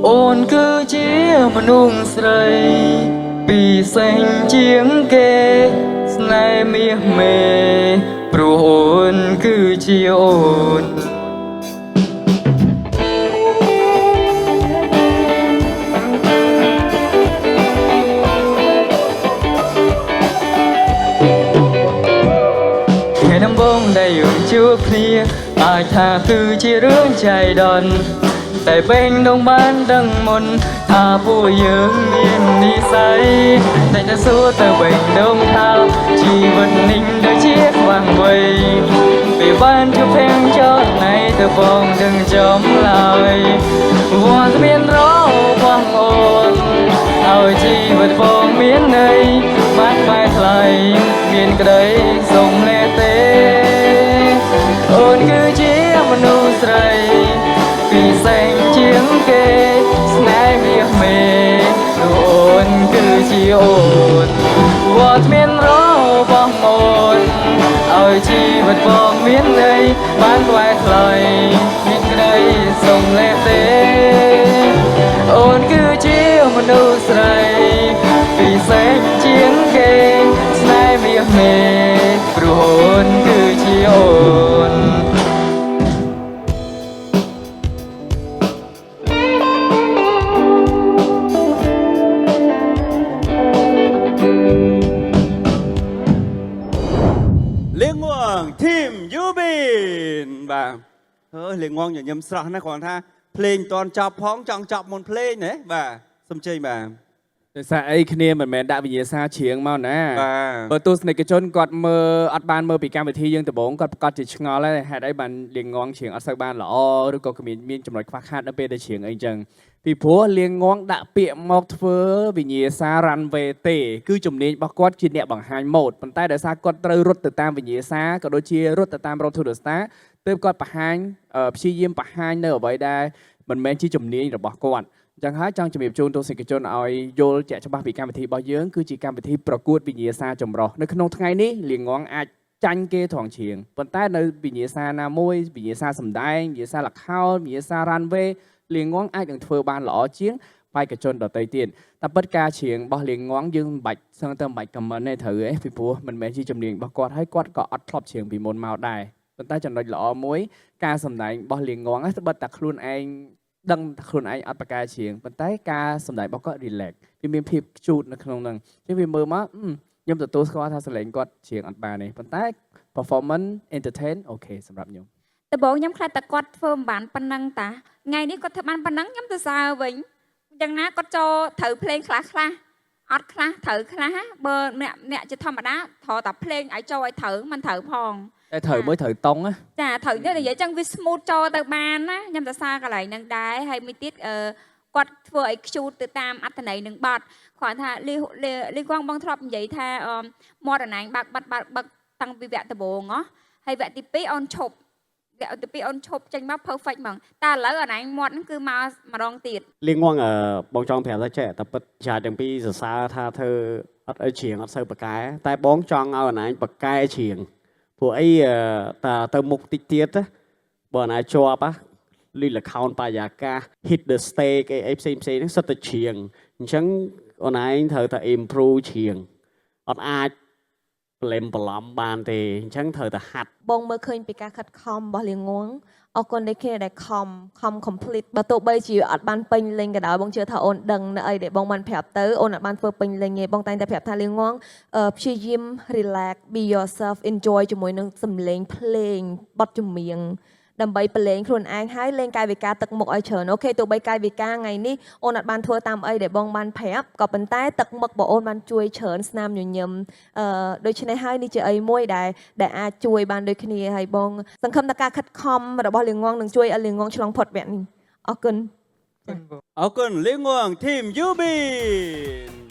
អូនគឺជាមនុស្សស្រី ពីសេងជាងគេ ស្នេហ៍មាសមេព្រោះអូនគឺជាអូន ថ្ងៃដំបូងដែលយើងជួបគ្នាអាចថាគឺជារឿងចៃដន្យតែបេងដងបានដឹងមុនថាពួកយើងមាននិស័យតែតែសួរទៅបេងដងថាជីវិតនេះដូចជាខ្វាំងវ័យពេលបានជួបភាំងចោតណៃទៅបងដឹងចំឡើយវត្តមានរបស់អូនឲ្យជីវិតបងមានន័យបាត់បែកថ្លៃមានក្តីសុំលេទេ អូនគឺជាមនុស្សស្រីពីសេងជាងគេស្នេហ៍មាសមេព្រោះអូនគឺជាអូនវត្តមានរបស់អូនឲ្យជីវិតបងមានន័យបានក្បែរខ្លៃមានក្តីសុំលេទេ អូនគឺជាមនុស្សស្រីពីសេងជាងគេស្នេហ៍មាសមេព្រោះអូនគឺជាអូន លៀងងង team Yubin បាទហើយលៀងងងញញឹមស្រស់ណាស់គ្រាន់ថាភ្លេងមិនតាន់ចប់ផងចង់ចប់មុនភ្លេងណាបាទសំជ័យបាទ ដោយសារអីគ្នាមិនមែនដាក់វិញ្ញាសាច្រៀងមកណា បាទ បើទស្សនិកជនគាត់មើលអត់បានមើលពីកម្មវិធីយើងដំបូងគាត់ប្រកាសជាឆ្ងល់ហើយហេតុអីបានលៀងងងច្រៀងអត់សូវបានល្អឬក៏គ្មានមានចំណុចខ្វះខាតនៅពេលដែលច្រៀងអីចឹងពីព្រោះលៀងងងដាក់ពាក្យមកធ្វើវិញ្ញាសា runway ទេគឺជំនាញរបស់គាត់ជាអ្នកបង្ហាញម៉ូដប៉ុន្តែដោយសារគាត់ត្រូវរត់ទៅតាមវិញ្ញាសាក៏ដូចជារត់ទៅតាម Road to the Star ទើបគាត់បង្ហាញព្យាយាមបង្ហាញនៅអ្វីដែលមិនមែនជាជំនាញរបស់គាត់ អញ្ចឹងហើយចង់ជំរាបជូនទស្សនិកជនឲ្យយល់ជាក់ច្បាស់ពីកម្មវិធីរបស់យើងគឺជាកម្មវិធីប្រកួតវិញ្ញាសាចម្រុះនៅក្នុងថ្ងៃនេះលៀងងងអាចចាញ់គេត្រង់ច្រៀងប៉ុន្តែនៅវិញ្ញាសាណាមួយវិញ្ញាសាសម្ដែងវិញ្ញាសាល្ខោនវិញ្ញាសា runway លៀងងងអាចនឹងធ្វើបានល្អជាងបេក្ខជនដទៃទៀតតែពិតការច្រៀងរបស់លៀងងងយើងមិនបាច់សឹងតែមិនបាច់ comment ទេត្រូវទេពីព្រោះមិនមែនជាជំនាញរបស់គាត់ហើយគាត់ក៏អត់ធ្លាប់ច្រៀងពីមុនមកដែរប៉ុន្តែចំណុចល្អមួយការសម្ដែងរបស់លៀងងងហ្នឹងត្បិតតែខ្លួនឯង ដឹងថាខ្លួនឯងអត់ប្រកែច្រៀងប៉ុន្តែការសម្ដែងរបស់គាត់ relax វាមានភាពខ្ជូតនៅក្នុងហ្នឹងអញ្ចឹងវាមើលមកខ្ញុំទទួលស្គាល់ថាសម្លេងគាត់ច្រៀងអត់បានទេប៉ុន្តែ performance entertain okay សម្រាប់ខ្ញុំ ដំបូងខ្ញុំខ្លាចតែគាត់ធ្វើមិនបានប៉ុណ្ណឹងតាថ្ងៃនេះគាត់ធ្វើបានប៉ុណ្ណឹងខ្ញុំទៅសើវិញយ៉ាងណាគាត់ចូលត្រូវភ្លេងខ្លះខ្លះអត់ខ្លះត្រូវខ្លះបើអ្នកអ្នកជាធម្មតាត្រូវតែភ្លេងឲ្យចូលឲ្យត្រូវមិនត្រូវផង តែត្រូវមួយត្រូវតង់ណា ចាត្រូវទៅនិយាយចឹងវា smooth ចូលទៅបានណាខ្ញុំសរសើរកន្លែងហ្នឹងដែរហើយមួយទៀតអឺគាត់ធ្វើឲ្យខ្ជូតទៅតាមអត្ថន័យនឹងបត់គ្រាន់ថាលីលីលីគងបងធ្លាប់និយាយថាអឺមាត់អណែងបាក់បាត់បាត់បឹកតាំងពីវគ្គដំបូងហ៎ហើយវគ្គទី2អូនឈប់វគ្គទី2អូនឈប់ចេញមក perfect ហ្មងតែឥឡូវអណែងមាត់ហ្នឹងគឺមកម្ដងទៀត លៀងងងអឺបងចង់ប្រាប់ថាចេះតែពិតចាទាំងពីរសរសើរថាធ្វើអត់អីច្រៀងអត់សូវប្រកែតែបងចង់ឲ្យអនឡាញប្រកែច្រៀងព្រោះអីតាទៅមុខតិចទៀតណាបើអនឡាញជាប់ណាលីល្ខោនបរិយាកាស hit the stage អីអីផ្សេងផ្សេងហ្នឹងសិតតែច្រៀងអញ្ចឹងអនឡាញត្រូវតែ improve ច្រៀងអត់អាចប្លែមបន្លំបានទេអញ្ចឹងត្រូវតែហាត់ បងមើលឃើញពីការខិតខំរបស់លៀងងងអរគុណដូចគ្នាដែលខំខំ complete បើទោះបីជាអត់បានពេញលេញក៏ដោយបងជឿថាអូនដឹងនៅអីដែលបងបានប្រាប់ទៅអូនអត់បានធ្វើពេញលេញទេបងតែងតែប្រាប់ថាលៀងងងព្យាយាម relax, be yourself, enjoy ជាមួយនឹងសំឡេងភ្លេងបទចម្រៀងដើម្បីប្រឡែងខ្លួនឯងហើយលេងកាយវិការទឹកមុខឲ្យច្រើន okay ទោះបីកាយវិការថ្ងៃនេះអូនអត់បានធ្វើតាមអីដែលបងបានប្រាប់ក៏ប៉ុន្តែទឹកមុខរបស់អូនបានជួយច្រើនស្នាមញញឹមដូច្នេះហើយនេះជាអីមួយដែលដែលអាចជួយបានដូចគ្នាហើយបងសង្ឃឹមថាការខិតខំរបស់លៀងងងនឹងជួយឲ្យលៀងងងឆ្លងផុតវគ្គនេះអរគុណ អរគុណលៀងងង team Yubin